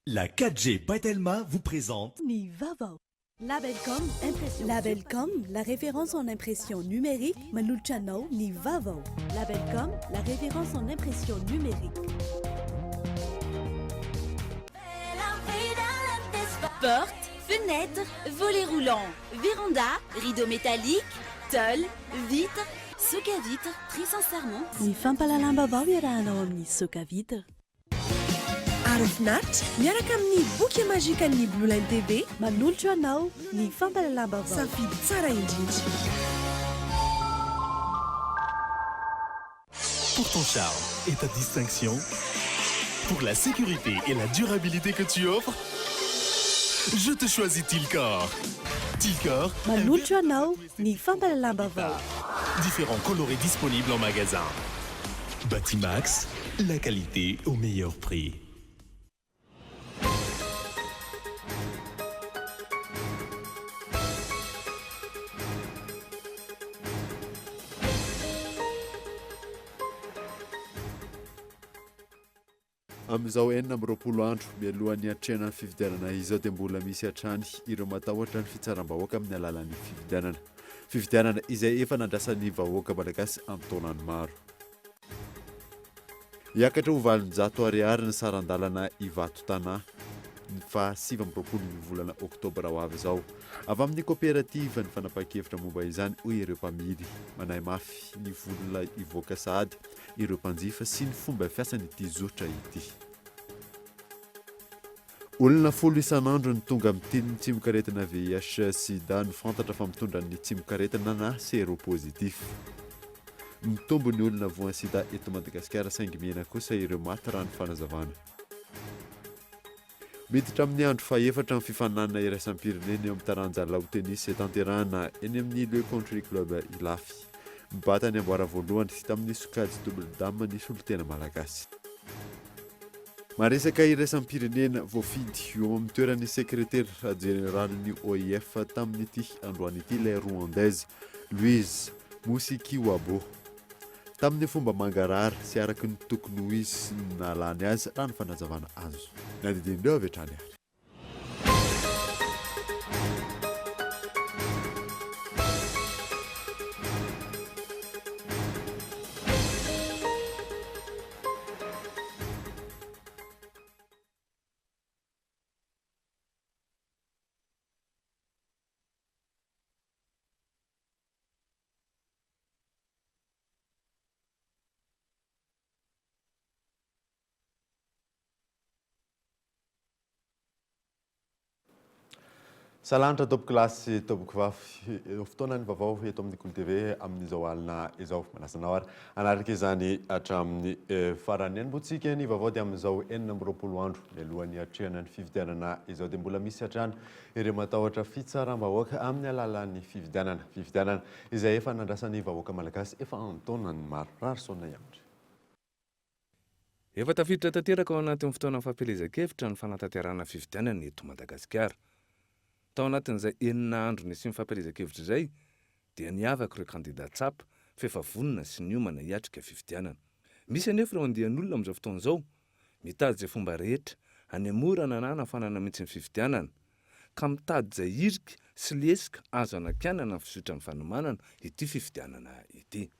La 4G by Telma vous présente Ny vaovao. Labelcom impression. Labelcom, la référence en impression numérique, manolotra anao ny vaovao. Labelcom, la référence en impression numérique. Porte, fenêtre, volet roulant, véranda, rideau métallique, tôle, vitre, soca vitre, très sincèrement. Ny fampahalalam-baovao iarahanao amin'ny Soca Vitre. Aro finaritra miaraka amin'ny boky magikan'ny Blue Line TV. Manolotra anao ny fampahalalam-baovao. Safidy tsara indrindra. Pour ton charme et ta distinction, pour la sécurité et la durabilité que tu offres, je te choisis Tilcor. Tilcor, Manolotra anao ny fampahalalam-baovao. différents coloris disponibles en magasin. Batimax, la qualité au meilleur prix. Amin'izao 26 andro mialohan'ny hiatrehana ny fifidianana izao dia mbola misy hatrany ireo matahotra ny fitsaram-bahoaka amin'ny alalan'ny fifidianana. Fifidianana izay efa nandrasan'ny vahoaka malagasy an-taonany maro. Hiakatra ho 800 ariary ny saran-dalana Ivato Tanà ny faha 29 ny volana oktobra ho avy izao. Avy amin'ny koperativa ny fanapahan-kevitra momba izany hoy ireo mpamily. Manahy mafy ny vola hivoaka sahady ireo mpanjifa sy ny fomba fiasan'ity zotra ity. Olona folo isan'andro no tonga mitily ny tsimokaretina VIH sida no fantatra fa mitondra ny tsimokaretina na séropositif. Mitombo ny olona voan'ny sida eto Madagasikara saingy mihena kosa ireo maty raha ny fanazavana. Miditra amin'ny andro fahefatra ny fifaninanana iraisam-pirenena eo amin'ny taranja lalao tennis tanterahina eny amin'ny Le Country Club Ilafy. Mibata ny amboara voalohany tamin'ny sokajy double dame ny solontena malagasy. Maresaka iraisam-pirenena, voafidy eo amin'ny toeran'ny sekretera jeneralin'ny OIF tamin'ity androany ity ilay Rwandaise Louise Mushikiwabo. Tamin'ny fomba mangarahara sy araka ny tokony ho izy no nahalany azy raha ny fanazavana azo. Nandidian'ireo avy hatrany ary. Salanitra tompoko lahy sy tompoko vavy, fotoana ny vaovao eto amin'ny Kolo TV amin'izao alina izao. Manasa anao ary hanaraka izany hatramin'ny farany. Hanombohantsika ny vaovao dia amin'izao 26 andro mialohan'ny hiatrehana ny fifidianana izao dia mbola misy hatrany ireo matahotra fitsaram-bahoaka amin'ny alalan'ny fifidianana. Fifidianana izay efa nandrasan'ny vahoaka malagasy efa an-taonany maro. Raharisaona Iandry. Efa tafiditra tanteraka ao anatin'ny fotoanan'ny fampielezan-kevitra ny fanatanterahana fifidianana eto Madagasikara. Tao anatin'izay enina andro nisian'ny fampielezan-kevitra izay dia niavaka ireo kandida tsapa fa efa vonona sy niomana hiatrika fifidianana. Misy anefa ireo andian'olona amin'izao fotoana izao mitady izay fomba rehetra hanemorana na hanafanana mihitsy ny fifidianana ka mitady izay hirika sy lesoka azo hanakianana ny fizotran'ny fanomanana ity fifidianana ity.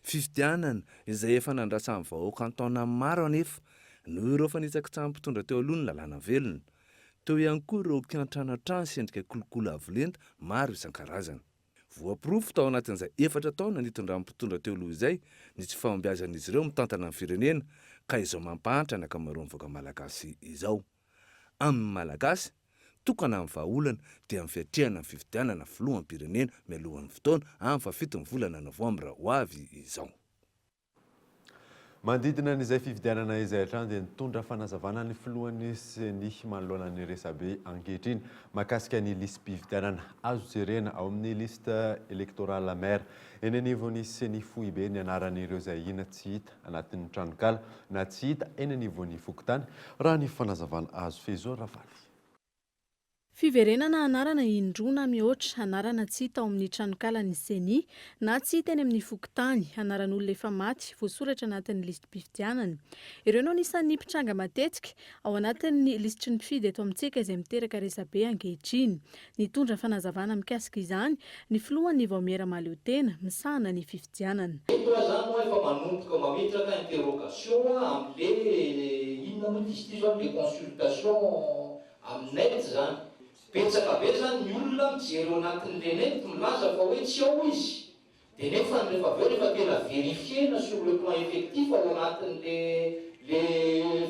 Fifidianana izay efa nandrasan'ny vahoaka an-taonany maro anefa noho ireo fanitsakitsahan'ny mpitondra teo aloha ny lalàna velona. Teo ihany koa ireo kiantranoantrano sy endrika kolikoly avo lenta maro isan-karazany. Voaporofo tao anatin'izay efatra taona nitondran'ny mpitondra teo aloha izay ny tsy fahombiazan'izy ireo mitantana ny firenena ka izao mampahantra ny ankamaroan'ny vahoaka malagasy izao. Amin'ny Malagasy, tokana ny vahaolana dia ny fiatrehana ny fifidianana filoham-pirenena mialohan'ny fotoana amin'ny fahafiton'ny volana novambra ho avy izao. Manodidina an'izay fifidianana izay hatrany dia nitondra fanazavana ny filohan'ny Ceni manoloana ny resabe ankehitriny mahakasika ny lisi-pifidianana. Azo jerena ao amin'ny liste électorale maire eny anivon'ny Ceni foibe ny anaran'ireo izay ahiana tsy hita anatin'ny tranonkala na tsy hita eny anivon'ny fokontany, raha ny fanazavana azo. Fehizoro Ravaly. Fiverenana anarana indroa na mihoatra, anarana tsy hita ao amin'ny tranonkalan'ny Ceni na tsy hita eny amin'ny fokontany, anaran'olona efa maty voasoratra anatin'ny lisi-pifidianana. Ireo no anisan'ny mpitranga matetika ao anatin'ny lisitry ny mpifidy eto amintsika izay miteraka resabe ankehitriny. Nitondra fanazavana mikasika izany ny filohan'ny vaomiera mahaleotena misahana ny fifidianana. Eto aho zany hoa efa manomboka mametraka interrogation amle inona moa izy ity zao le consultation amin'ny net zany. Betsaka be zany ny olona mijery ao anatin'le net milaza fa hoe tsy ao izy. Dia nefa rehefa avy eo rehefa tena verifier-na sur le plan effectif ao anatin'le le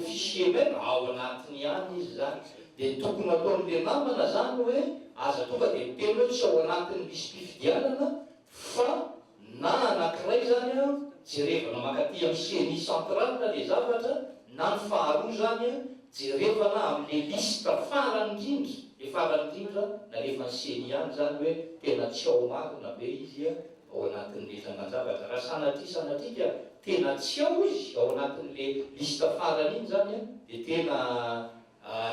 fichier même, ao anatiny ihany izy zany. Dia ny tokony ataon'le namana zany hoe aza tonga dia miteny hoe tsy ao anatin'ny lisi-pifidianana fa na anakiray zany an, jerevana mankaty amin'ny ceni central le zavatra na ny faharoa zany an, jerevana amin'le liste farany indrindra, le farany indrindra nalefan'ny ceni ihany zany hoe tena tsy ao marina ve izy ao anatin'le trangan-javatra. Raha sanatria sanatria ka tena tsy ao izy ao anatin'le liste farany iny zany an, dia tena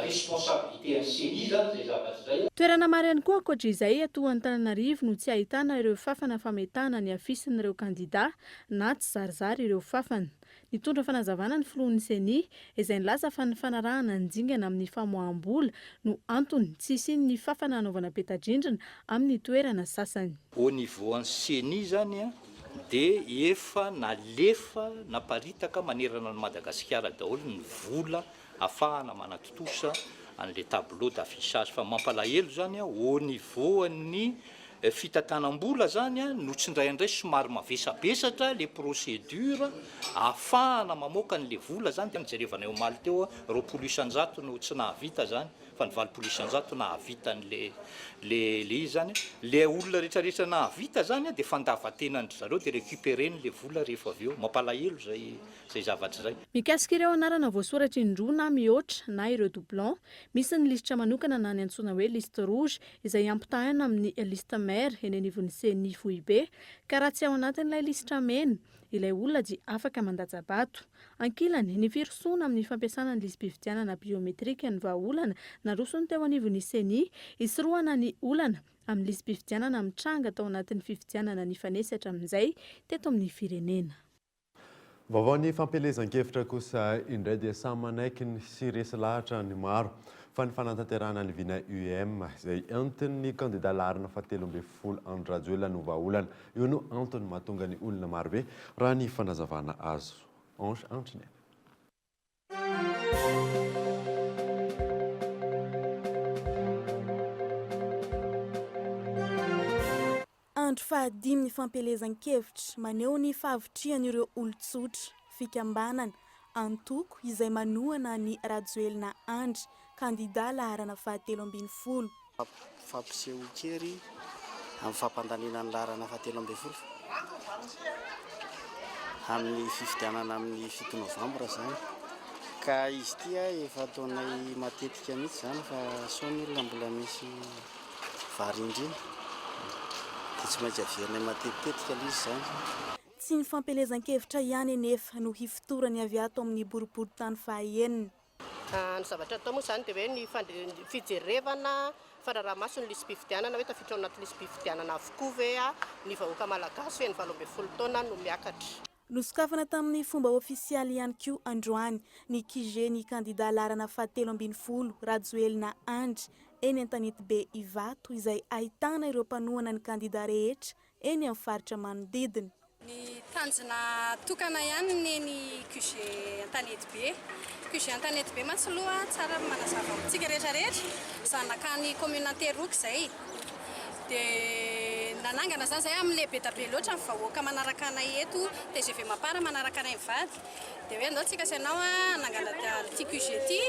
responsabilité an'ny ceni zany zay zavatra zay. Toerana maro ihany koa ankoatra izay eto Antananarivo no tsy ahitana ireo fafana fametahana ny afisin'ireo kandida na tsy zarizary ireo fafana. Nitondra fanazavana ny filohan'ny Ceni, izay nilaza fa ny fanarahana ny dingana amin'ny famoaham-bola no antony tsy hisian'ny fafana hanaovana peta-drindrina amin'ny toerana sasany. Au niveau an'ny Ceni izany dia efa nalefa naparitaka manerana an'i Madagasikara daholo ny vola afahana manatontosa an'ilay tableau d'affichage fa mampalahelo izany au niveau an'ny fitantanam-bola izany no tsindraindray somary mavesabesatra le procédure ahafahana mamoaka an'le vola izany dia nijerevanay omaly teo 20% no tsy nahavita izany fa ny 80% nahavita an'le le le izy izany le olona rehetrarehetra nahavita izany dia fandavantenan-dry zareo dia récupérer-ny le vola rehefa avy eo mampalahelo izay izay zavatra izay. Mikasika ireo anarana voasoratra indroa na mihoatra na ireo doublons, misy ny lisitra manokana na ny antsoina hoe liste rouge izay ampitahaina amin'ny liste mère eny anivon'ny Ceni foibe ka raha tsy ao anatin'ilay lisitra mena ilay olona dia afaka mandatsa-bato. Ankilany, ny firosoana amin'ny fampiasana ny lisi-pifidianana biometrika ny vahaolana narosony teo anivon'ny Ceni hisorohana ny olana amin'ny lisi-pifidianana mitranga tao anatin'ny fifidianana nifanesy hatramin'izay teto amin'ny firenena. Vaovao ny fampielezan-kevitra kosa indray dia samy manaiky ny sy resy lahatra ny maro fa ny fanatanterahana ny vina UEM izay entin'ny kandida laharana faha-13 Andry Rajoelina no vahaolana. Io no antony mahatonga ny olona marobe raha ny fanazavana azo. Ange Andrinena. Andro fahadimy ny fampielezan-kevitra maneho ny fahavitrihan'ireo olon-tsotra, fikambanana, antoko izay manohana an'i Rajoelina Andry, kandida laharana fahatelo ambin'ny folo. Fampisehoan-kery amin'ny fampandaniana ny laharana fahatelo ambin'ny folo amin'ny fifidianana amin'ny 7 novambra izany. Ka izy ity efa ataonay matetika mihitsy izany fa sao ny olona mbola misy variandriana dia tsy maintsy averinay matetitetika ilay izy izany. Tsy ny fampielezan-kevitra ihany anefa no hifotorany avy ato amin'ny boriborintany fahaenina. Ny zavatra atao moa izany dia hoe ny fijerevana fanaraha-maso ny lisi-pifidianana hoe tafiditra ao anaty lisi-pifidianana avokoa ve ny vahoaka malagasy feno 18 taona no miakatra. Nosokafana tamin'ny fomba ofisialy ihany koa androany ny QG ny kandida laharana fahatelo ambin'ny folo Rajoelina Andry eny Antanetibe Ivato izay ahitana ireo mpanohana ny kandida rehetra eny amin'ny faritra manodidina. Ny tanjona tokana ihany ny ny QG Antanetibe. QG Antanetibe mantsy aloha tsara manazava amintsika rehetrarehetra, zanakany commune Antehiroka izay. Dia nanangana izany izay amin'ny lehibe da be loatra ny vahoaka manaraka anay eto, TGV Mapar manaraka anay mivady. Dia hoe andao tsika sy ianao hanangana ity QG ity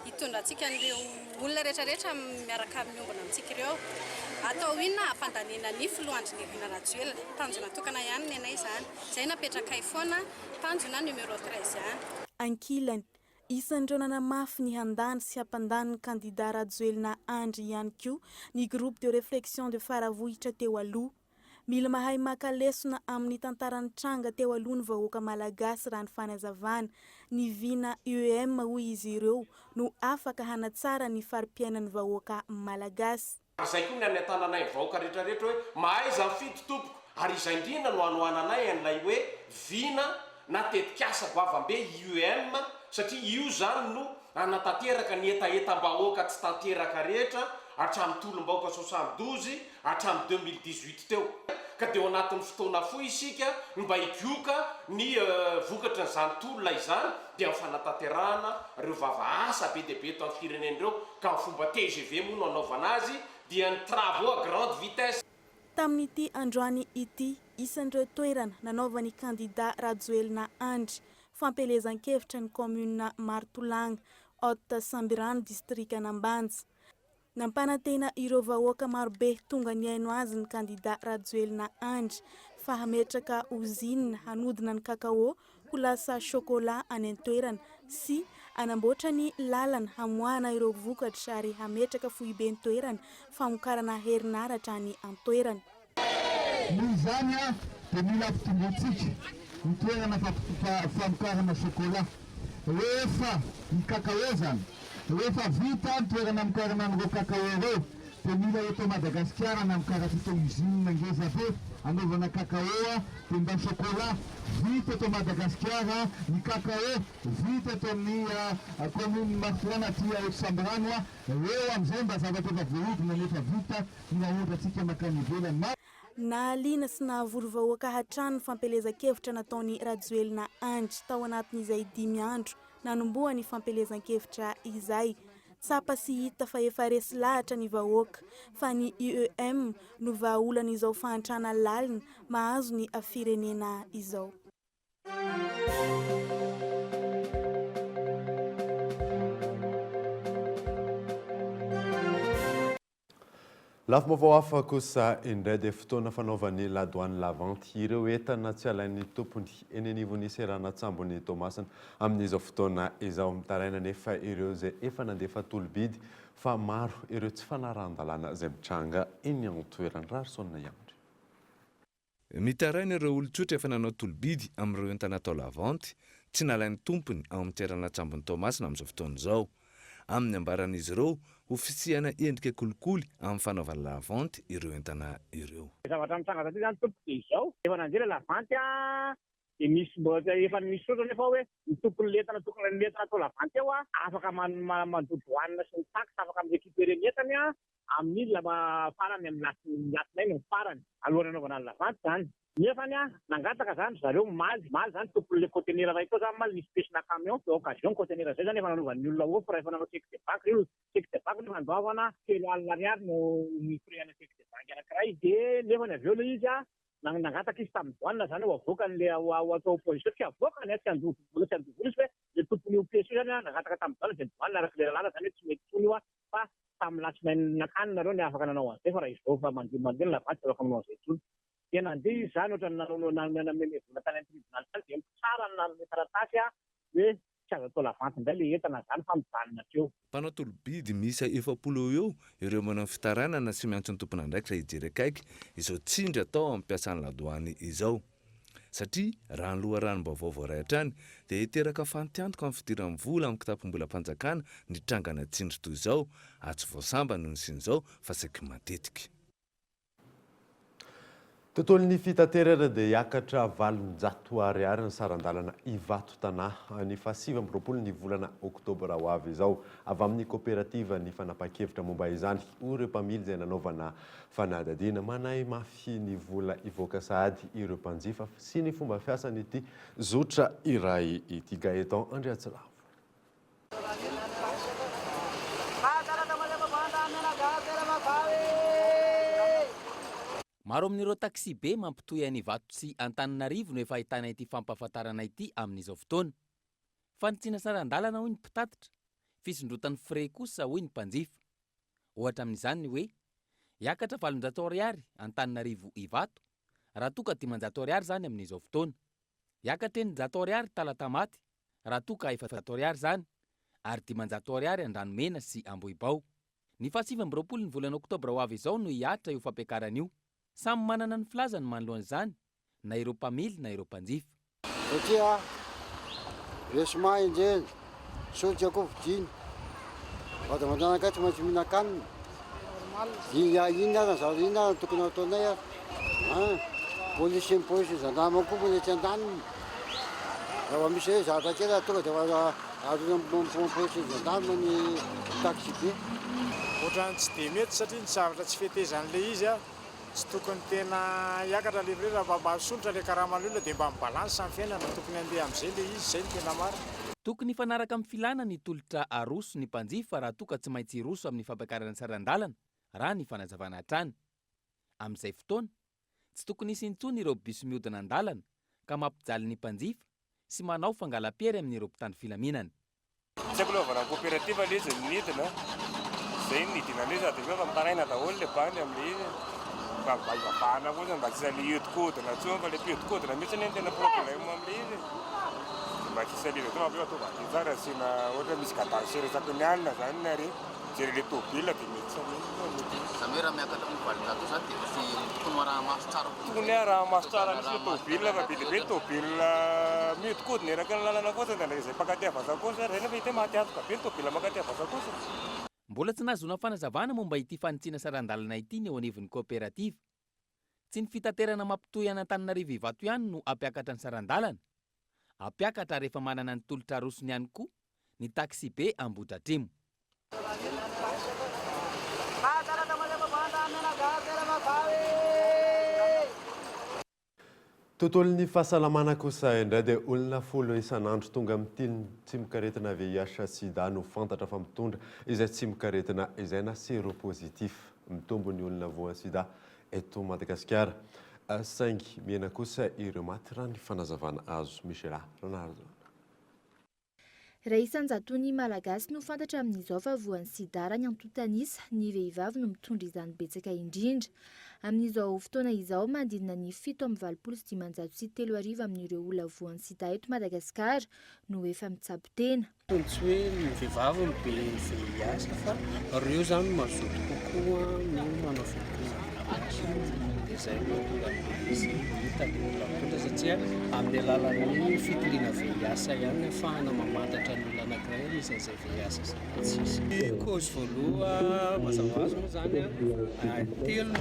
hitondra antsika an'ireo olona rehetrarehetra miaraka miombona amintsika ireo. Atao inona hampandaniana ny filoha Andry Nirina Rajoelina. Tanjona tokana ihany ny anay izany. Izay napetrakay foana, tanjona numéro 13 ihany. Ankilany, isan'ireo nanamafy ny handany sy hampandany ny kandida Rajoelina Andry ihany koa ny groupe de réflexion de Faravohitra teo aloha. Mila mahay maka lesona amin'ny tantara nitranga teo aloha ny vahoaka malagasy raha ny fanazavana. Ny vina IEM hoy izy ireo no afaka hanatsara ny fari-piainan'ny vahoaka malagasy. Ary izay koa ny anentananay ny vahoaka rehetra rehetra hoe mahaiza mifidy tompoko, ary izay indrindra no hanohananay an'ilay hoe vina na tetikasa goavambe IEM satria io izany no hanatanteraka ny hetahetam-bahoaka tsy tanteraka rehetra hatramin'ny tolom-bahoaka 72 hatramin'ny 2018 teo. Ka dia ao anatin'ny fotoana fohy isika no mba higoka ny vokatrin'izany tolona izany dia amin'ny fanatanterahana ireo vava asa be dia be eto amin'ny firenena ireo ka amin'ny fomba tgv moa no anaovana azy dia ny travaux à grande vitesse. Tamin'ity androany ity, isan'ireo toerana nanaovan'ny kandida Rajoelina Andry fampielezan-kevitra ny kaominina Marotolagna, Haute Sambirano, distrikan'Ambanja. Nampanantena ireo vahoaka marobe tonga nihaino azy ny kandida Rajoelina Andry fa hametraka ozinina hanodina ny cacao ho lasa chocolat any an-toerana sy hanamboatra ny lalana hamoahana ireo vokatra ary hametraka foiben-toerana famokarana herinaratra any an-toerana. Noho izany dia mila ampitombointsika ny toerana famokarana chocolat. Rehefa ny cacao izany, rehefa vita ny toerana amokarana an'ireo cacao ireo dia mila eto Madagasikara namokarantsika usine ngeza be anaovana cacao dia mba chocolat vita eto Madagasikara, ny cacao vita eto amin'ny commune Marotrana aty Haute Sambirano, ireo amin'izay mba zavatra efa voahodina nefa vita no aondrantsika mankany ivelany. Maro. Nahaliana sy nahavory vahoaka hatrany ny fampielezan-kevitra nataon'i Rajoelina Andry tao anatin'izay dimy andro nanombohany fampielezan-kevitra izay. Tsapa sy hita fa efa resy lahatra ny vahoaka fa ny IEM no vahaolan'izao fahantrana lalina mahazo ny firenena izao. Lafim-baovao hafa kosa indray dia fotoana fanaovan'ny ladoany lavanty ireo entana tsy alain'ny tompony eny anivon'ny seranan-tsambon'i Toamasina amin'izao fotoana izao. Mitaraina anefa ireo izay efa nandefa tolo-bidy fa maro ireo tsy fanarahan-dalàna izay mitranga eny an-toerana. Raharison Iandry. Mitaraina ireo olon-tsotra efa nanao tolo-bidy amin'ireo entana atao lavanty tsy nalain'ny tompony ao amin'ny seranan-tsambon'i Toamasina amin'izao fotoana izao. Amin'ny ambaran'izy ireo ho fisiana endrika kolikoly amin'ny fanaovana lavanty ireo entana ireo. Ny zavatra nitranga taty izany tompoko dia izao, efa nandeha ilay lavanty an, dia misy mbola efa nisy soratra nefa ao hoe ny tompon'ilay entana tokony ny entana atao lavanty eo an, afaka mandoa douane sy ny taxe, afaka mi-recuperer ny entany an, Amin'ny farany amin'ny alatsinainy ny farany, alohan'ny hanaovana ny lavanty izany. Nefany nangataka izany ry zareo omaly, omaly izany tompon'ilay kaontenera iray tao izany omaly nisy pièce-na camion, de occasion kaontenera izay izany efa nanaovan'ny olona offre, efa nanao chèque de banque ireo, chèque de banque nefa andoavana 3000 ariary no ny frais ana chèque de banque anankiray, dia nefany avy eo ilay izy nangataka izy tamin'ny douane izany ho avoakany ilay ho atao opposition, tsy avoakany, tsy handoa vola, tsy handoa vola izy fa ilay tompon'io pièce io izany nangataka tamin'ny douane dia ny douane araka ilay lalàna izany hoe tsy mety intsony io fa tamin'ny latsinainy nakany nareo ny afaka nanao an'izay fa raha izao fa mandeha mandeha ny lavanty tsy afaka manao an'izay intsony. Dia nandeha izy izany ohatran'ny nanao nanome vola tany amin'ny tribonaly tany dia ny mpitsara no nanome taratasy hoe tsy azo atao lavanty indray ilay entana izany fa mijanona hatreo. Mpanao tolo-bidy miisa 40 eo ho eo ireo manao fitarainana sy miantso ny tompon'andraikitra hijery akaiky izao tsindry atao amin'ny mpiasan'ny ladoany izao. Satria raha ny loharanom-baovao voaray hatrany dia hiteraka fantiantoka amin'ny fidiran'ny vola amin'ny kitapom-bolam-panjakana ny trangana tsindry toy izao ary tsy vao sambany no nisian'izao fa saiky matetika. Tontolon'ny fitaterana dia hiakatra 800 ariary ny saran-dalana Ivato Tanà ny faha 29 ny volana oktobra ho avy izao. Avy amin'ny koperativa ny fanapahan-kevitra momba izany, hoy ireo mpamily izay nanaovana fanadihadiana. Manahy mafy ny vola hivoaka sahady ireo mpanjifa sy ny fomba fiasan'ity zotra iray ity. Gaëtan Andriatsilavo. Maro amin'ireo taxi-be mampitohy an'Ivato sy Antananarivo no efa ahitana ity fampahafantarana ity amin'izao fotoana. Fanitsiana saran-dalana hoy ny mpitatitra, fisondrotan'ny frais kosa hoy ny mpanjifa. Ohatra amin'izany ny hoe, hiakatra 800 ariary Antananarivo Ivato, raha toa ka 500 ariary izany amin'izao fotoana. Hiakatra 600 ariary Talatamaty, raha toa ka 400 ariary izany, ary 500 ariary Andranomena sy Ambohibao. Ny faha 29 ny volana oktobra ho avy izao no hihatra io fampiakarana io. Samy manana ny filazany manoloana izany na ireo mpamily na ireo mpanjifa. Satria resy maha enjehina, solika koa vidiana, vady aman-janakay tsy maintsy mihinan-kanina, inona inona aza ny inona aza no tokony hataonay ary an! Polisy sy ny polisy sy ny gendarme koa mbola etsy andaniny, raha vao misy hoe zavatra kely ary tonga dia efa arona amin'ny polisy sy ny gendarme ny taxi-be. Ohatran'ny tsy dia mety satria ny zavatra tsy fetezan'ilay izy an! Tsy tokony tena hiakatra le prix raha mba misondrotra le karaman'ny olona dia mba mi-balance ny fiainana, tokony handeha amizay le izy, zay no tena marina. Tokony hifanaraka amin'ny filana ny tolotra aroso ny mpanjifa raha toa ka tsy maintsy hiroso amin'ny fampiakarana saran-dalana, raha ny fanazavana hatrany. Amin'izay fotoana, tsy tokony hisy intsony ireo bus mihodina an-dalana ka mampijaly ny mpanjifa sy manao fangalam-piery amin'ireo mpitandro filaminana. Tsy haiko aloha avy any coopérative le izy no nidina, zay no nidinan'le izy sady avy eo efa mitaraina daholo le bandy amle izy e, fa mba hivavahana fotsiny mba tsy hisy an'le hiodikodina intsony fa le mpiodikodina mihitsy anie no tena problème amle izy e, de mba tsy hisy an'le izy intsony fa avy eo ataovy adio tsara asiana ohatra hoe misy cadencé isaky ny alina zany nareo. Mijery ilay tôbila dia mety tsy haninona no mety. Izany hoe raha miakatra amin'ny 800 eo izany dia efa tsy tokony ho araha-maso tsara koa. Tokony araha-maso tsara mihitsy ilay tôbila fa be dia be ny tôbila mihodinkodina eraky ny lalana fotsiny dia izay mpankaty Avazakosa ary izay nefa hita hoe maty antoka be ny tôbila mankaty Avazakosa. Mbola tsy nahazoana fanazavana momba ity fanitsiana saran-dalana ity ny eo anivon'ny kaoperativa. Tsy ny fitaterana mampitohy an'Antananarivo Ivato ihany no hampiakatra ny saran-dalana. Hampiakatra ary efa manana ny tolotra arosony ihany koa ny taxibe Ambohidratrimo. Tontolon'ny fahasalamana kosa indray dia olona folo isan'andro tonga mitily tsimokaretina VIH sida no fantatra fa mitondra izay tsimokaretina izay na seropositif. Mitombo ny olona voan'ny sida eto Madagasikara saingy mihena kosa ireo maty raha ny fanazavana azo. Michela Ranarison. Raha isan-jaton'ny Malagasy no fantatra amin'izao fa voan'ny sida raha ny antontan'isa, ny vehivavy no mitondra izany betsaka indrindra. Amin'izao fotoana izao, manodidina ny 3587 amin'ireo olona voan'ny sida eto Madagasikara no efa mitsabo tena. Tony tsy hoe ny vehivavy no be VIH fa ireo izany mazoto kokoa no manao fitiliana VIH dia izay no mahatonga an'ilay izy hita ilay olona mitondra satria amin'ny alalan'ny fitiliana VIH ihany no ahafahana mamantatra ny olona anankiray hoe misy an'izay VIH izay na tsisy. Ny cause voaloha mazava ho azy moa izany an, telo ny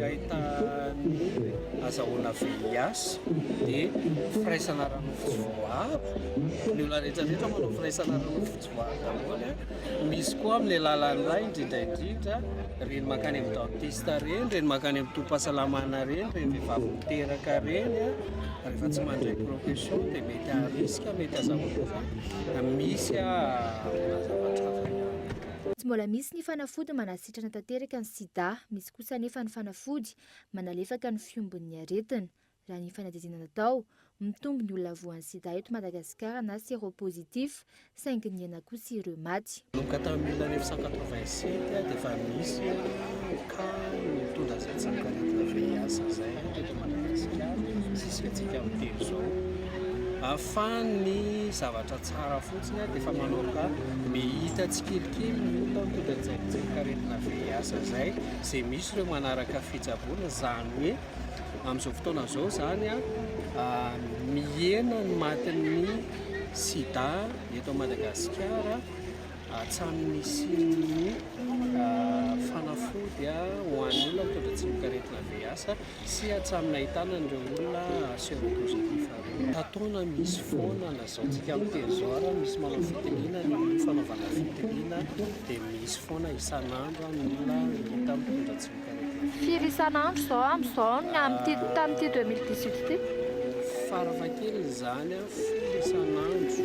ahitan'ny azahoana VIH dia firaisana ara-nofo tsy voaaro, ny olona rehetra rehetra manao firaisana ara-nofo tsy voaaro daholo an, misy koa amin'ny alalan'ny ray indrindra indrindra ireny mankany amin'ny dentiste ireny, ireny mankany amin'ny tobim-pahasalamana ireny, ireny vehivavy miteraka ireny an, rehefa tsy mandray précaution dia mety haharisika, mety azahoana fa misy amina zavatra hafa ihany koa. Tsy mbola misy ny fanafody manasitrana tanteraka ny sida, misy kosa anefa ny fanafody manalefaka ny fiombon'ny aretina. Raha ny fanadihadiana natao, mitombo ny olona voan'ny sida eto Madagasikara na séropositif, saingy nihena kosa ireo maty. Nanomboka tamin'ny 1987 dia efa nisy cas nitondra izay tsimokaretina VIH izay teto Madagasikara jusqu'à antsika miteny izao. Fa ny zavatra tsara fotsiny dia efa manomboka mihita tsikelikely ny olona mitondra izay tsimokaretina VIH izay, izay misy ireo manaraka fitsaboana, izany hoe Amin'izao fotoana izao izany mihena ny matin'ny sida eto Madagasikara hatramin'ny nisian'ny fanafody ho an'ny olona mitondra tsimokaretina VIH sy hatramin'ny nahitana an'ireo olona seropositif ireo. Isan-taona misy foana na izao tsika miteny izao ary misy manao fitiliana ny fanaovana fitiliana dia misy foana isan'andro ny olona hita mitondra tsimokaretina. Firy isan'andro izao amin'izao ny amin'ity tamin'ity 2018 ity? Farafahakeliny izany folo isan'andro.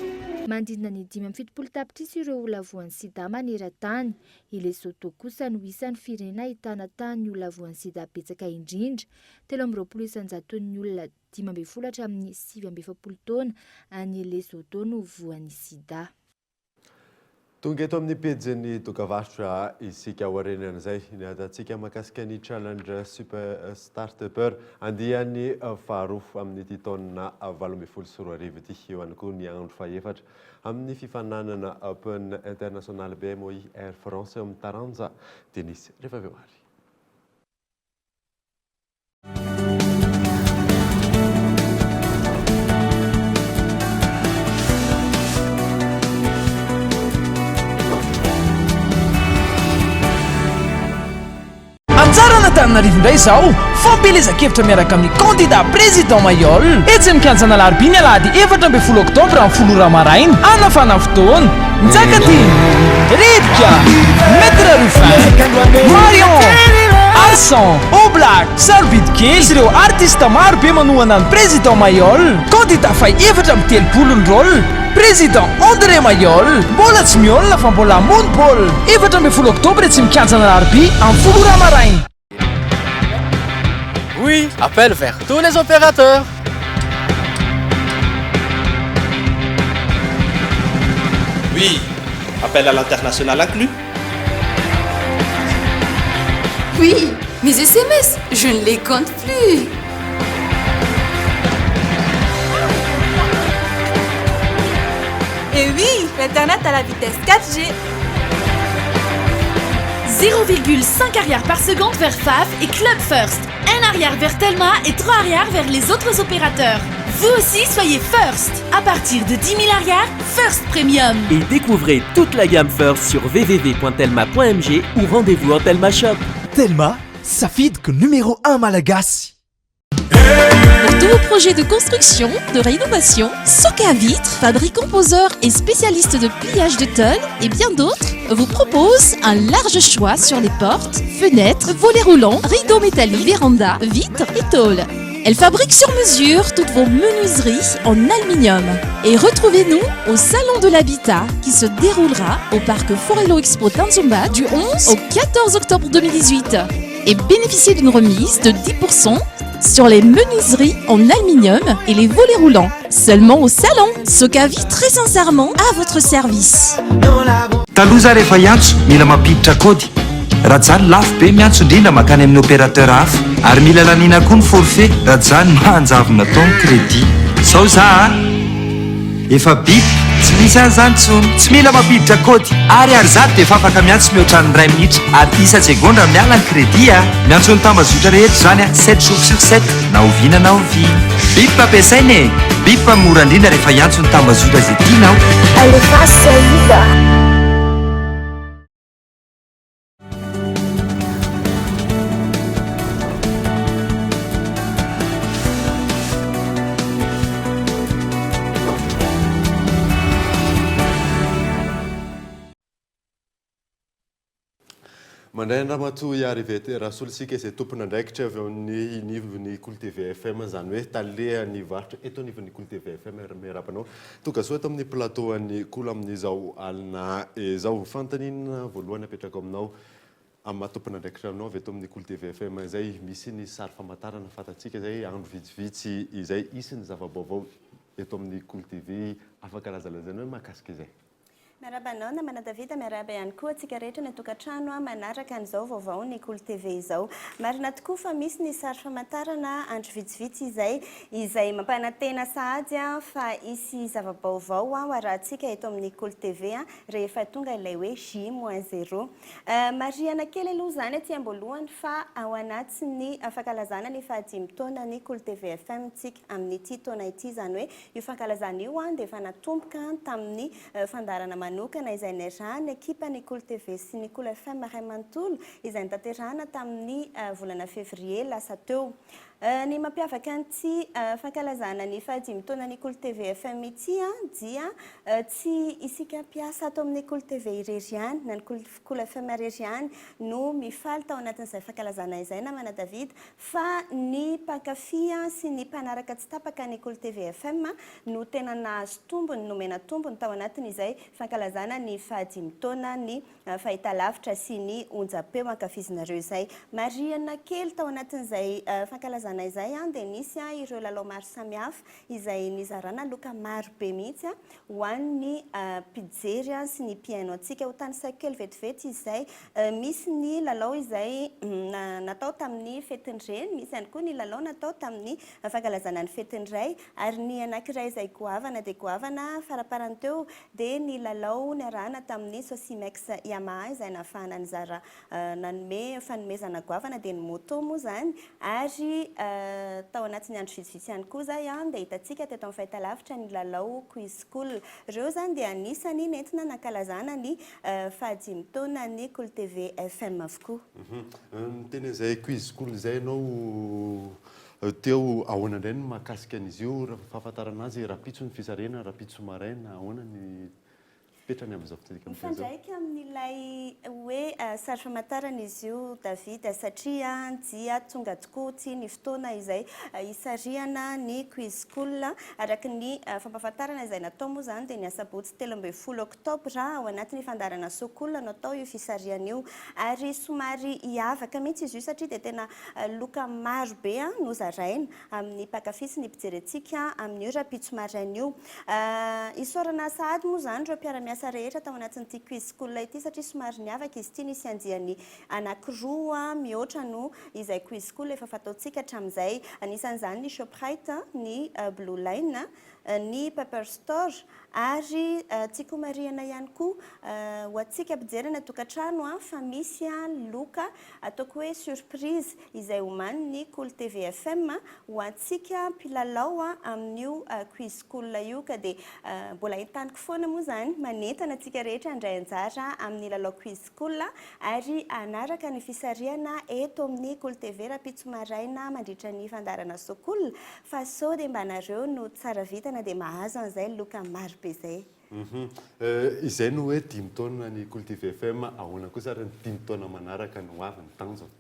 Manodidina ny 75 tapitrisa ireo olona voan'ny sida maneran-tany. I Lesotho kosa no isan'ny firenena ahitana tahan'ny olona voan'ny sida betsaka indrindra, 23 isan-jaton'ny olona 15 hatramin'ny 49 taona any Lesotho no voan'ny sida. Tonga eto amin'ny pejin'ny dokavarotra isika aorianan'izay niadantsika mahakasika ny Challenge Super Startupper andiany faharoa amin'ity taona 2018 ity. Eo ihany koa ny andro fahefatra amin'ny fifaninanana Open International BMOI Air France eo amin'ny taranja tenisy rehefa avy eo ary. Antananarivo indray izao, fampielezan-kevitra miaraka amin'ny kandida Président Mailhol, etsy amin'ny kianjan'Alarobia ny alahady 14 oktobra amin'ny folo ora maraina. Hanafana fotoana. Njakatiana, Rebika, Maître Rufin, Marion, Arson, Oblak, Sarobidy Kely sy ireo artista maro be manohana ny Président Mailhol, kandida faha 34 ny rôle. Président André Mailhol, mbola tsy miôlina fa mbola hamono baolina. 14 oktobra etsy amin'ny kianjan'Alarobia amin'ny folo ora maraina. Oui, appel vers tous les opérateurs. Oui, appel à l'international inclus. Oui, mes SMS, je ne les compte plus. Et oui, l'internet à la vitesse 4G. 0,5 ariary par seconde vers FAF et Club First. 1 ariary vers Telma et 3 ariary vers les autres opérateurs. Vous aussi, soyez First. À partir de 10 000 ariary, First Premium. Et découvrez toute la gamme First sur www.telma.mg ou rendez-vous en Telma Shop. Telma, safidiko numéro 1 malagasy. Pour tous vos projets de construction, de rénovation, soc à vitre, fabricant poseur et spécialiste de pliage de tôle et bien d'autres, vous propose un large choix sur les portes, fenêtres, volets roulants, rideaux métalliques, vérandas, vitres et tôles. Elle fabrique sur mesure toutes vos menuiseries en aluminium. Et retrouvez-nous au Salon de l'Habitat qui se déroulera au parc Forello Expo Tanjombato du 11 au 14 octobre 2018. Et bénéficiez d'une remise de 10% sur les menuiseries en aluminium et les volets roulants. Seulement au salon. Socavi très sincèrement à votre service. Taloha za rehefa hiantso mila mampiditra kaody. Raha zany lafo be miantso indrindra makany amin'ny opérateur hafa. Ary mila laniana koa ny forfait raha zany mahanjavona tao ny crédit. Zao za a! Efa bip, tsy misy any zany tsony. Tsy mila mampiditra kaody. Ariary zato dia efa afaka miantso mihoatra ny iray minitra ary isa-tsegondra miala ny crédit a! Miantso ny tambazotra rehetra izany a, sept jours sur sept, na oviana na oviana. Bip ampiasaina e! Bip mora indrindra rehefa hiantso ny tambazotra izay tianao. Alefaso Saïd a! Mandray an-dRamatoa Iarivety Rasolo isika izay tompon'andraikitra avy ao amin'ny anivon'ny Kolo TV FM, izany hoe talehan'ny varotra eto anivon'ny Kolo TV FM. Miarahaba anao. Tonga soa eto amin'ny plateau an'ny Kolo amin'izao alina izao. Fanontaniana voalohany apetrako aminao, amin'ny maha tompon'andraikitra anao avy eto amin'ny Kolo TV FM izay, misy ny sary famantarana fantatsika izay andro vitsivitsy izay, hisy ny zava-baovao eto amin'ny Kolo TV, afaka lazalazaina hoe mahakasika izay? Miarahaba anao namana Davida, miarahaba ihany koa antsika rehetra any an-tokantrano manaraka an'izao vaovao ny Kolo TV izao. Marina tokoa fa misy ny sary famantarana andro vitsivitsy izay, izay mampanantena sahady fa hisy zava-baovao ho arahantsika eto amin'ny Kolo TV rehefa tonga ilay hoe J moins zéro. Marihana kely aloha izany aty am-boalohany fa ao anatin'ny fankalazana ny fahadimy taonan'ny Kolo TV FM tsika amin'ity taona ity, izany hoe io fankalazana io dia efa natomboka tamin'ny Fandaharana manokana izay niarahan'ny ekipan'ny Kolo TV sy ny Kolo FM iray manontolo izay notanterahana tamin'ny volana fevrier lasa teo. Ny mampiavaka an'ity fankalazana ny fahadimy taonan'ny Kolo TV FM ity dia tsy isika mpiasa ato amin'ny Kolo TV irery ihany na ny Kolo FM irery ihany no mifaly tao anatin'izay fankalazana izay namana David fa ny mpankafy sy ny mpanaraka tsy tapaka ny Kolo TV FM no tena nahazo tombony, nomena tombony tao anatin'izay fankalazana ny fahadimy taona ny fahitalavitra sy ny onjam-peo ankafizinareo izay. Marihana kely tao anatin'izay fankalazana izay dia nisy ireo lalao maro samihafa izay nizarana loka maro be mihitsy ho an'ny mpijery sy ny mpihaino antsika. Ho tanisaiko kely vetivety izay, misy ny lalao izay natao tamin'ny fetin'ny reny, misy ihany koa ny lalao natao tamin'ny fankalazana ny fetin'ny ray, ary ny anankiray izay goavana dia goavana faraparany teo dia ny lalao niarahana tamin'ny Socimex Yamaha izay nahafahana nizara nanome fanomezana goavana dia ny moto moa izany ary. tao anatin'ny andro vitsivitsy ihany koa izay dia hitantsika teto amin'ny fahitalavitra ny lalao Quiz School. Ireo izany dia anisany nentina nankalazana ny fahadimy taonan'ny Kolo TV FM avokoa. Niteny an'izay Quiz School izay ianao teo, ahoana indray ny mahakasika an'izy io, raha fahafantarana azy, rahampitso ny fisarihana, rahampitso maraina, ahoana ny Petrany amin'izao fotoana izao. Mifandraika amin'ilay hoe sary famantarana izy io David satria dia tonga tokoa ity ny fotoana izay hisarihana ny Quiz School. Araka ny fampahafantarana izay natao moa izany dia ny asabotsy 13 oktobra ao anatin'ny fandaharana Sokool no atao io fisarihana io. Ary somary hiavaka mihitsy izy io satria dia tena loka maro be no zaraina amin'ny mpankafy sy ny mpijery antsika amin'io rahampitso maraina io. Isaorana sahady moa izany ireo mpiara-miasa rehetra tao anatin'ity Quiz School ity satria somary niavaka izy ity, nisy andiany anankiroa mihoatra noho izay Quiz School efa fataontsika hatramin'izay. Anisan'izany ny Shoprite, ny Blue Line, ny Paper Store ary tiako homarihana ihany koa ho antsika mpijery any an-tokantrano fa misy loka ataoko hoe surprise izay omanin'ny Kolo TV FM ho antsika mpilalao amin'io Quiz School io ka dia mbola entaniko foana moa izany manentana antsika rehetra handray anjara amin'ny lalao Quiz School ary hanaraka ny fisarihana eto amin'ny Kolo TV rahampitso maraina mandritra ny fandaharana Sokool fa sao dia mba nareo no tsara vintana dia mahazo an'izay loka maro be izay. Hum izay no hoe dimy taona ny Kolo TV FM, ahoana kosa ary ny dimy taona manaraka ny ho avy, ny tanjona?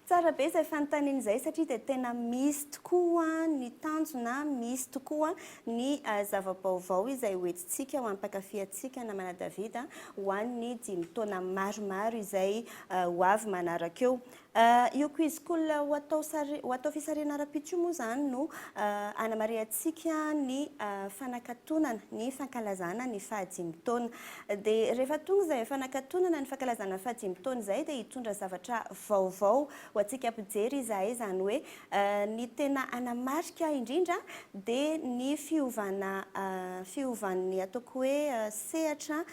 Tsara be izay fanontaniana izay satria dia tena misy tokoa ny tanjona, misy tokoa ny zava-baovao izay ho entintsika ho an'ny mpankafy antsika namana David ho an'ny dimy taona maromaro izay ho avy manaraka eo. Io quiz cool ho atao sary ho atao fisarihana rahampitso io moa izany no hanamarihantsika ny fanakatonana ny fankalazana ny fahadimy taona. Dia rehefa tonga izay fanakatonana ny fankalazana ny fahadimy taona izay dia hitondra zavatra vaovao ho antsika mpijery izahay, izany hoe ny tena hanamarika indrindra dia ny fiovana fiovan'ny ataoko hoe sehatra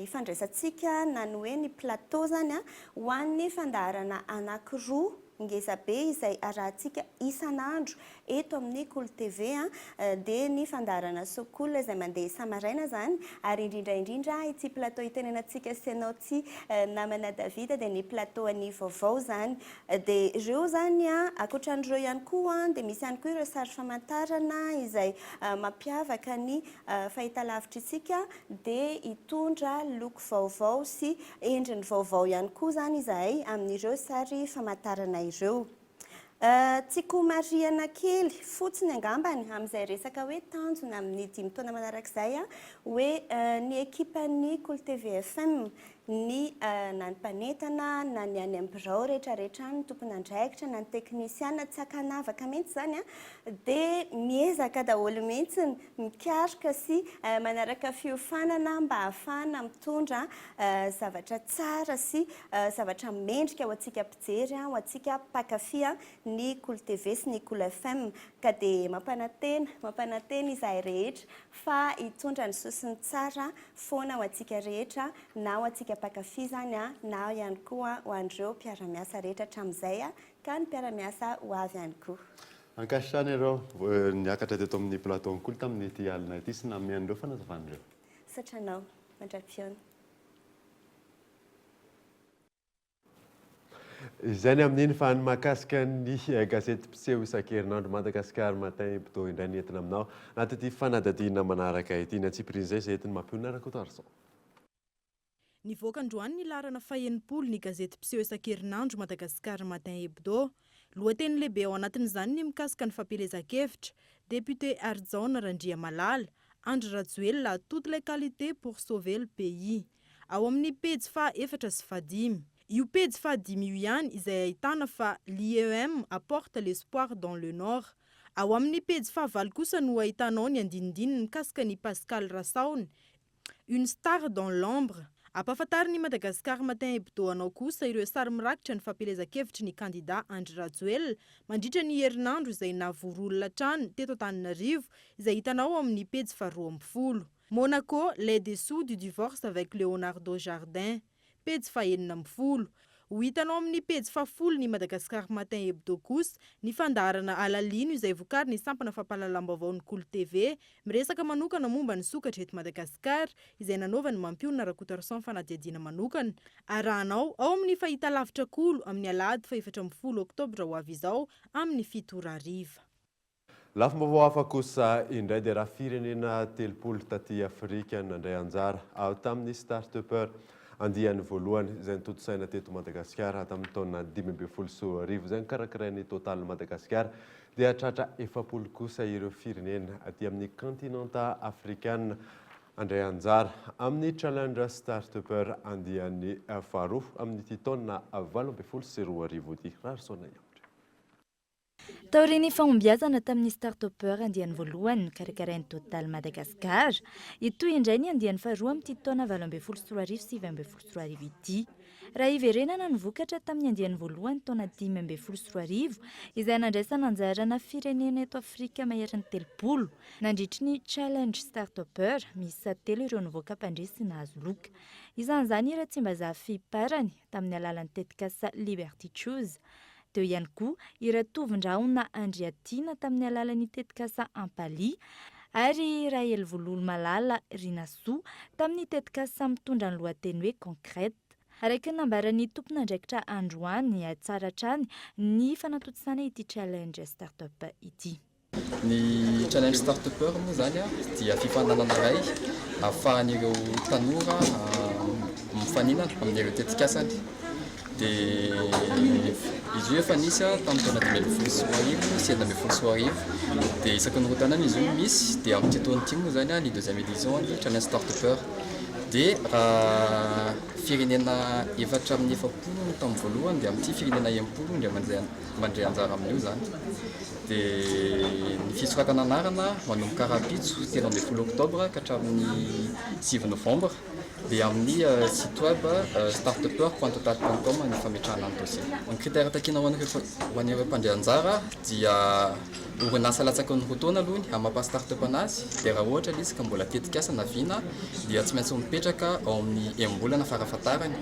ifandraisantsika na ny hoe ny plateau izany Ho an'ny fandaharana anankiroa ngezabe izay arahantsika isan'andro eto amin'ny Kolo TV dia ny fandaharana Sokola izay mandeha isa-maraina izany ary indrindra indrindra ity plateau itenenantsika sy ianao ity namana David dia ny plateau an'ny vaovao izany. Dia ireo izany ankoatra an'ireo ihany koa dia misy ihany koa ireo sary famantarana izay mampiavaka ny fahitalavitr'isika dia hitondra loko vaovao sy Endriny vaovao ihany koa izany izahay amin'ireo sary famantarana ireo. Tiako homarihana kely fotsiny angambany amin'izay resaka hoe tanjona amin'ny dimy taona manaraka izay hoe ny ekipan'ny Kolo TV FM, ny na ny mpanentana na ny any amin'ny birao rehetrarehetra any, ny tompon'andraikitra na ny teknisiana, tsy ankanavaka mihitsy izany dia miezaka daholo mihitsy mikaroka sy manaraka fiofanana mba hahafahana mitondra zavatra tsara sy zavatra mendrika ho antsika mpijery, ho antsika mpankafy ny Kolo TV sy ny Kolo FM. Ka dia mampanantena, mampanantena izahay rehetra fa hitondra ny soa sy ny tsara foana ho antsika rehetra, na ho antsika mpankafy izany na ihany koa ho an'ireo mpiara-miasa rehetra hatramin'izay ka ny mpiara-miasa ho avy ihany koa. Ankasitrahana ianareo niakatra teto amin'ny plateau Ankoly tamin'ity alina ity sy nanome an'ireo fanazavana ireo. Misaotra anao. Mandra-pihaona. Izay ny amin'iny fa ny mahakasika ny gazety mpiseho isan-kerinandro Madagascar Matin Hebdo indray ny entina aminao anatin'ity fanadihadiana manaraka ity. Ny antsipirian'izay izay entin'i Mampionona Rakotoarison. Nivoaka androany ny laharana fahenimpolo ny gazety mpiseho isan-kerinandro Madagascar Matin Hebdo. Lohateny lehibe ao anatin'izany ny mikasika ny fampielezan-kevitra, Député Harijaona Randriamalala, Andry Rajoelina a toutes les qualités pour sauver le pays. Ao amin'ny pejy faha efatra sy fahadimy. Io pejy fahadimy io ihany izay ahitana fa l'IEM apporte l'espoir dans le Nord. Ao amin'ny pejy fahavalo kosa no ahitanao ny andinindininy mikasika an'i Pascal Rasaony, Une star dans l'ombre. Ampahafantarin'ny Madagascar Matin Hebdo anao kosa ireo sary mirakitra ny fampielezan-kevitry ny kandida Andry Rajoelina mandritra ny herinandro izay nahavory olona hatrany teto Antananarivo izay hitanao ao amin'ny pejy faharoa ambinifolo. Monaco, les dessous du divorce avec Leonardo Jardim. Pejy fahenina ambinifolo. Ho hitanao amin'ny pejy fahafolo ny Madagascar Matin Hebdo kosa ny fandaharana Alalino izay vokarin'ny sampana fampahalalam-baovaon'ny Kolo TV miresaka manokana momba ny sokatra eto Madagasikara izay nanaovan'i Mampionona Rakotoarison fanadihadiana manokana. Arahanao ao amin'ny fahitalavitra Kolo amin'ny alahady faha-14 oktobra ho avy izao amin'ny 7 ora hariva. Lafim-baovao hafa kosa indray dia raha firenena 30 taty Afrika no nandray anjara tamin'ny Start-Upper andiany voalohany izay notontosaina teto Madagasikara tamin'ny taona 2015 izay nokarakarain'ny Total Madagasikara dia tratra 40 kosa ireo firenena aty amin'ny kantinanta afrikana handray anjara amin'ny Challenge Start-Upper andiany faharoa amin'ity taona 2018 ity. Raharisaona Iandry. Taorian'ny fahombiazana tamin'ny Start-Upper andiany voalohany nokarakarain'ny Total Madagascar, hitohy indray ny andiany faharoa amin'ity taona 2018 2019 ity. Raha hiverenana ny vokatra tamin'ny andiany voalohany taona 2015 izay nandraisana anjarana firenena eto Afrika maherin'ny 30 nandritry ny Challenge Start-Upper, miisa telo ireo nivoaka mpandresy sy nahazo loka. Isan'izany i Ratsimbazafy Parany tamin'ny alalan'ny tetikasa Liberty Choose. Teo ihany koa i Ratovondrahona Andriatiana tamin'ny alalan'ny tetikasa Ampalia ary i Rahelivololomalala Rinasoa tamin'ny tetikasa mitondra ny lohateny hoe Concrete. Araka ny nambaran'ny tompon'andraikitra androany, tsara hatrany ny fanatontosana ity Challenge Startup ity. Ny Challenge Startupper moa izany dia fifaninanana iray ahafahan'ireo tanora mifaninana amin'ireo tetikasany. Dia izy io efa nisy tamin'ny taona 2015 sy 2016. Dia isaky ny 2 taona izy io no misy. Dia amin'ity taona ity moa izany ny deuxième édition ny Challenge Startupper. Dia raha firenena 44 no tamin'ny voalohany dia amin'ity firenena 60 indray mandray anjara amin'io izany. Dia ny fisoratana anarana manomboka rahampitso 13 oktobra ka hatramin'ny 9 novambra dia amin'ny site web startupper point total point com ny fametrahana ny dossier. Ny critère takiana ho an'ireo ho an'ireo mpandray anjara dia orinasa latsaky ny 2 taona aloha ny amin'ny maha startup anazy dia raha ohatra ilay izy ka mbola tetikasa na vina dia tsy maintsy mipetraka ao amin'ny enim-bolana farafahatarany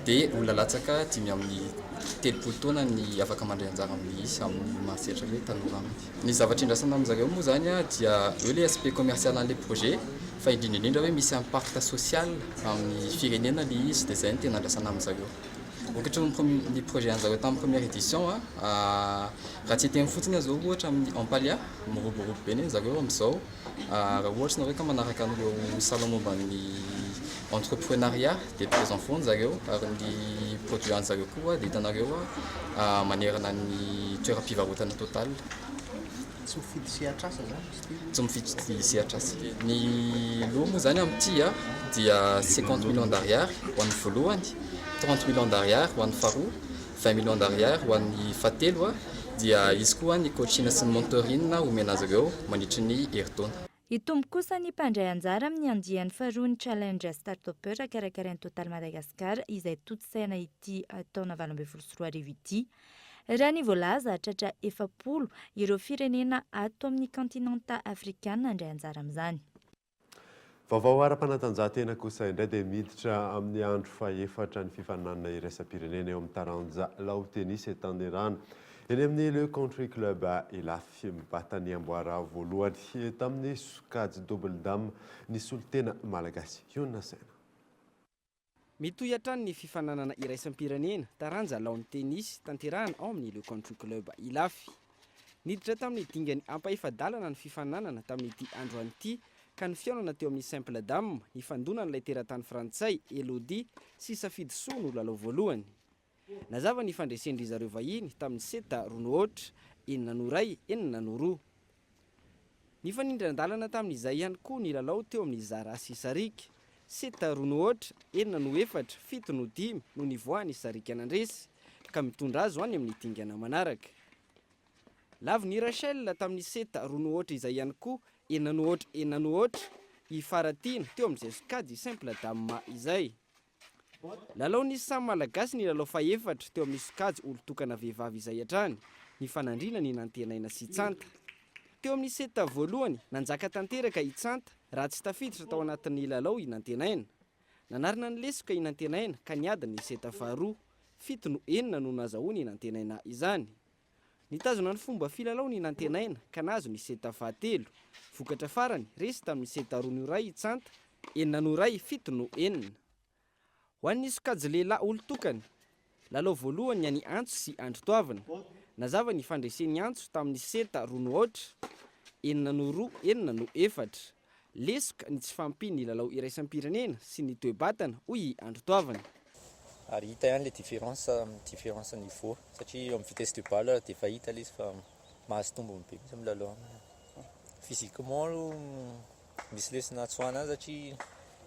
dia olona latsaka 35 taona ny afaka mandray anjara amin'ny isa amin'ny maha sehatra hoe tanora aminy. Ny zavatra iandrasana amin-dry zareo moa izany dia eo ilay aspect commercial an'ilay projet fa indrindra indrindra hoe misy impact social amin'ny firenena ilay izy dia izay no tena andrasana amin-dry zareo. Vokatry ny projet an-dry zareo tamin'ny première édition raha tsy hiteny fotsiny aho izao ohatra amin'ny Ampalia miroborobo be anie ry zareo amin'izao. Raha ohatra nareo ka manaraka an'ireo salon momba ny entrepreneuriat dia présent foana zareo ary ny produit an'zareo koa dia hitanareo manerana ny toeram-pivarotana Total. Tsy mifidy sehatr'asa zany izy ity? Tsy mifidy sehatr'asa. Ny lot moa zany amin'ity dia 50 millions d'ariary ho an'ny voalohany, 30 millions d'ariary ho an'ny faharoa, 20 millions d'ariary ho an'ny fahatelo dia hisy koa ny coaching sy ny mentoring homena azy ireo mandritry ny herintaona. Hitombo kosa ny mpandray anjara amin'ny andiany faharoan'ny Challenge Startupper karakarain'ny Total Madagascar izay tontosaina ity taona 2018 ity. Raha ny voalaza, tratra 40 ireo firenena ato amin'ny kantinanta afrikana handray anjara amin'izany. Vaovao ara-panatanjahantena kosa indray dia miditra amin'ny andro fahefatra ny fifaninanana iraisam-pirenena eo amin'ny taranja lao tenisy tanterahana eny amin'ny Le Country Club Ilafy. Mibata ny amboara voalohany tamin'ny sokajy double dame ny solontena malagasy Hionona Saina. Mitohy hatrany ny fifaninanana iraisam-pirenena, taranja lawn tennis, tanterahana ao amin'ny Le Country Club Ilafy. Niditra tamin'ny dingan'ny ampahefa-dalana ny fifaninanana tamin'ity androany ity ka ny fihaonana teo amin'ny simple dame, nifandonan'ilay teratany frantsay Elodie sy Safidy Soa no lalao voalohany. Nazava ny fandresen-dry zareo vahiny tamin'ny seta roa no aotra, enina no iray, enina no roa. Nifanindran-dalana tamin'izay ihany koa ny lalao teo amin'i Zara sy Sariaka. Seta roa no aotra, enina no efatra, fito no dimy no nivoahan'i Sariaka nandresy, ka mitondra azy ho any amin'ny dingana manaraka. Lavin'i Rachel tamin'ny seta roa no aotra izay ihany koa, enina no aotra, enina no aotra, i Faratiana teo amin'izay sokajy simple dame izay. Lalaon'ny samy Malagasy ny lalao fahefatra teo amin'ny sokajy olon-tokana vehivavy izay hatrany, nifanandrinana i Nantenaina sy Tsanta. Teo amin'ny seta voalohany, nanjaka tanteraka i Tsanta raha tsy tafiditra tao anatin'ny lalao i Nantenaina. Nanarina ny lesoka i Nantenaina ka niady ny seta faharoa. Fito no enina no nazahoany Nantenaina izany. Nitazona ny fomba filalaony i Nantenaina ka nahazo ny seta fahatelo. Vokatra farany, resy tamin'ny seta roa no iray i Tsanta, enina no iray, fito no enina. Ho an'ny sokajy lehilahy olon-tokana, lalao voalohany ny an'i Antso sy Andry Toavina. Nazava ny fandresen'i Antso tamin'ny seta roa no aotra, enina no roa, enina no efatra. Lesoka ny tsy fahampian'ny lalao iraisam-pirenena sy ny toe-batana, hoy i Andry Toavina. Ary hita ihany le différence, différence niveau satria eo amin'ny vitesse de balle dia efa hita le izy fa mahazo tombony be mihitsy milalao aminy. Physiquement aloha misy lesona tsoahina any satria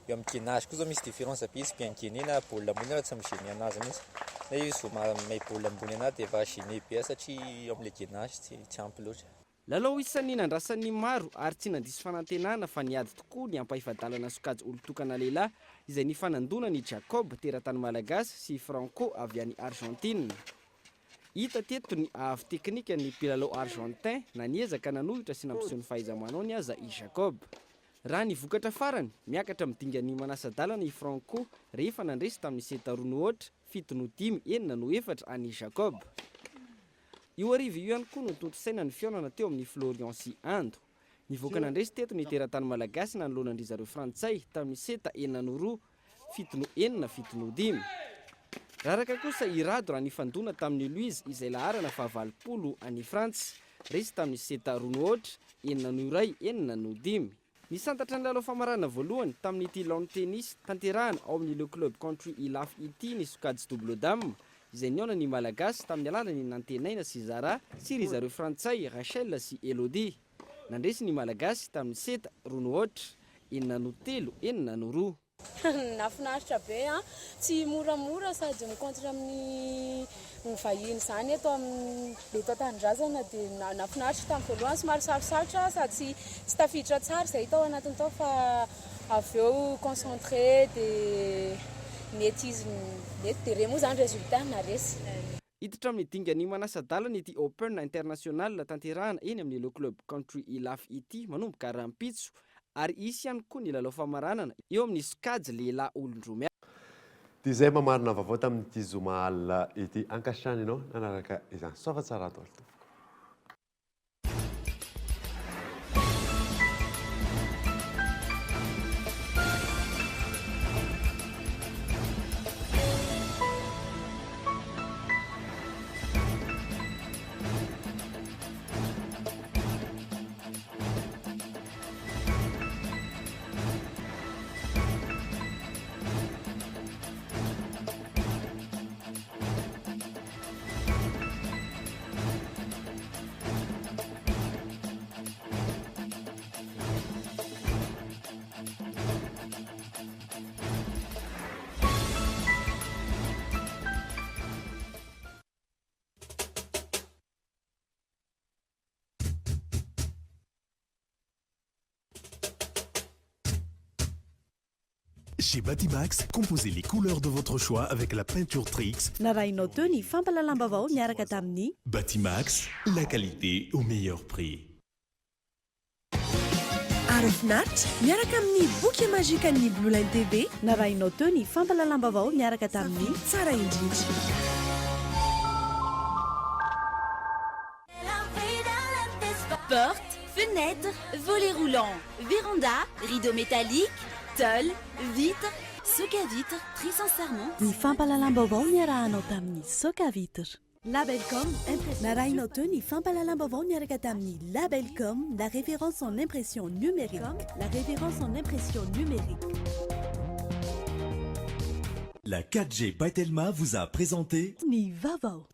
eo amin'ny gainage koa zao misy différence be izy bien gainé na baolina ambony ary tsy mi-gêner anazy mihitsy. Na izy vao mahay baolina ambony anahy dia efa gêné be aho satria eo amin'ilay gainage tsy ampy loatra. Lalao isan'ny nandrasan'ny maro ary tsy nandiso fanantenana fa niady tokoa ny ampahefa-dalana sokajy olon-tokana lehilahy izay nifanandona ny Jacob, teratany malagasy, sy Franco avy any Argentine. Hita teto ny haavo teknikan'ny mpilalao argentin na niezaka nanohitra sy nampiseho ny fahaiza-manaony aza i Jacob. Raha ny vokatra farany, miakatra amin'ny dingan'ny manasa-dalana i Franco rehefa nandresy tamin'ny seta roa no aotra, fito no dimy, enina no efatra an'i Jacob. Io hariva io ihany koa no tontosaina ny fihaonana teo amin'i Florian sy Ando. Nivoaka nandresy teto ny teratany malagasy nanoloana an-dry zareo frantsay tamin'ny seta enina no roa, fito no enina, fito no dimy. Raraka kosa i Rado raha nifandona tamin'i Louise izay laharana fahavalopolo any Frantsa. Resy tamin'ny seta roa no aotra, enina no iray, enina no dimy. Nisantatra ny lalao famaranana voalohany tamin'ity lawn tennis tanterahana ao amin'ny Le Club Country Ilafy ity ny sokajy double dame izay nihaona ny Malagasy tamin'ny alalan'i Nantenaina sy Zara sy ry zareo Frantsay Rachel sy Elodie. Nandresy ny Malagasy tamin'ny seta roa no aotra, enina no telo, enina no roa. Nahafinaritra be an! Tsy moramora sady mi-contre amin'ny vahiny izany eto amin'ny eto an-tanindrazana dia nahafinaritra tamin'ny voalohany somary sarosarotra sady tsy tsy tafiditra tsara izay tao anatiny tao fa avy eo concentré dia nety izy nety dia re moa izany résultat naharesy. Hiditra amin'ny dingan'ny manasa-dalana ity Open International tanterahana eny amin'ny Le Club Country Ilafy ity manomboka rahampitso ary hisy ihany koa ny lalao famaranana eo amin'ny sokajy lehilahy olon-droa miaraka. Dia izay mamarina vaovao tamin'ity zoma alina ity. Ankasitrahana ianao nanaraka izany. Soava tsara daholo tompoko. Chez Batimax, composez les couleurs de votre choix avec la peinture Trix. Narahinao teo ny fampahalalam-baovao niaraka tamin'ny. Batimax, la qualité au meilleur prix. Aro finaritra miaraka amin'ny boky magikan'ny Blue Line TV. Narahinao teo ny fampahalalam-baovao niaraka tamin'ny. Tsara indrindra. Porte, fenêtre, volet roulant, véranda, rideau métallique, tôle, vitre, soca vitre, très sincèrement. Ny fampahalalam-baovao niarahanao tamin'ny Soca Vitre. Labelcom, narahinao teo ny fampahalalam-baovao niaraka tamin'ny Labelcom, la référence en impression numérique. La référence en impression numérique. La 4G by Telma vous a présenté Ny vaovao.